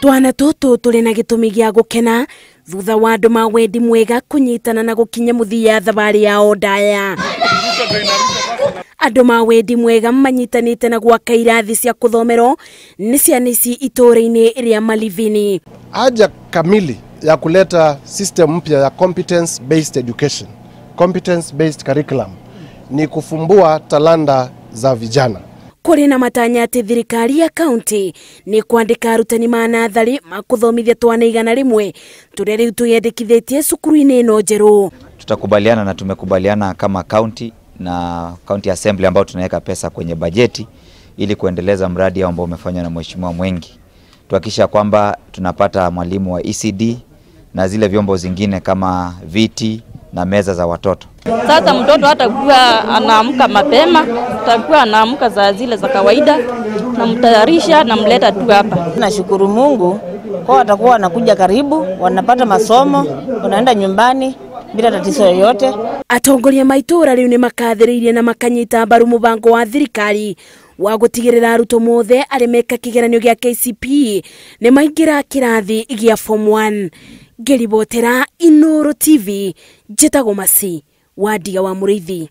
Twana tũtũ tũrĩ na gĩtũmi gĩa gũkena thutha wa andũ ma wendi mwega kũnyitana na gũkinya mũthia thabarĩ yao ndaya. Andũ ma wendi mwega manyitanĩte na gwaka irathi cia kũthomerwo nĩ ciana ici itũũra-inĩ rĩa Malivini. Haja kamili ya kuleta system mpya ya competence based education, competence based curriculum ni kufumbua talanta za vijana. Kũrĩ na matanya atĩ thirikari ya kaunti nĩ kwandĩka arutani ma natharĩ makuthomithia twana 100 tũrĩa rĩu twĩyandĩkithĩtie cukuru-inĩ ĩno njerũ. Tutakubaliana na tumekubaliana kama county na county assembly ambao tunaweka pesa kwenye bajeti ili kuendeleza mradi ambao umefanywa na Mheshimiwa Mwengi. Tuhakikisha kwamba tunapata mwalimu wa ECD na zile vyombo zingine kama viti na meza za watoto. Sasa mtoto hatakuwa anaamka mapema, atakuwa anaamka za zile za kawaida, namtayarisha namleta tu hapa. Nashukuru Mungu kwa watakuwa wanakuja karibu, wanapata masomo, wanaenda nyumbani bila tatizo yoyote. Atongoria ma itũũra rĩu nĩ makathĩrĩirie na makanyita mbaru mũbango wa thirikari wa gũtigĩrĩra arutwo mothe arĩa meka kĩgeranio gĩa KCPE nĩ maingĩra kĩrathi gĩa form 1. Ngĩribotera Inooro TV, njĩtagwo Masi wa Ndiga wa Mũrĩithi.